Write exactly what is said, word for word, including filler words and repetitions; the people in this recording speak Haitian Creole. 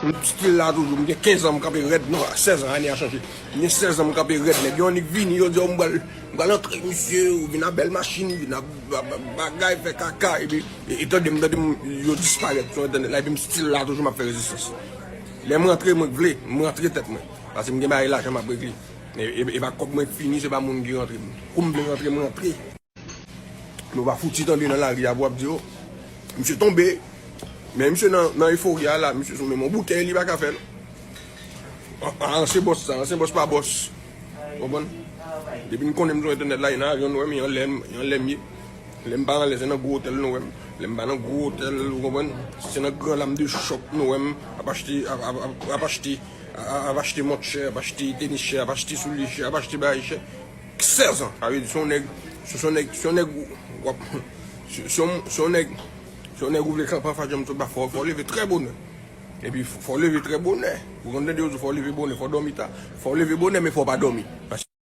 M still la toujou, m gen kenz an, m kanpe rèd, non, sèz an, ane a chanje. M gen sèz an, m kanpe rèd, nèg yo annik vini, yo di, "Oh, m pral, m pral antre, misye, ou vin a bèl machin, vin a ba-, ba-, bagay, fè kaka," epi, e, e tande m, tande m, yo disparèt sou entènèt la, epi m still la toujou, m ap fè rezistans. Lè m rantre, mwen vle, m rantre tèt mwen. Paske m gen bagay lajan m ap regle. E, e, e pa kòb mwen fini, se pa moun ki rantre. Kou m vle rantre, m rantre. Nou pa fouti tande nan lari a pou ap di, "Oh, misye tonbe." Men misye nan, nan efori a la, misye sou menm yon boutèy, li pa ka fè l. A, a, ansyen bòs sa, ansyen bòs pa bòs. Konprann? Depi n konnen m sou entènèt la, e nan avyon nou wè m, e anlè m, e anlè m ye. Lè m pa anlè, se nan gwo otèl nou wè m. Lè m pa nan gwo otèl, ou konprann? Se nan gran lam de chòp nou wè m ap achte, ap, ap, ap, ap achte, a, a, ap achte mont chè, ap achte tenis chè, ap achte soulye chè, ap achte bagay chè. Sèz an. Sa vle di, se yon nèg, se, se yon nèg, se yon nèg w ap, se, se yon, se yon nèg, se yon nèg ou vle kanpe anfas janm sot ba, fò, fò w leve trè bonè. Epi, fò w leve trè bonè. Ou konn tande yo di, fò w leve bonè, fò w dòmi ta. Fò w leve bonè, men fò w pa dòmi. Paske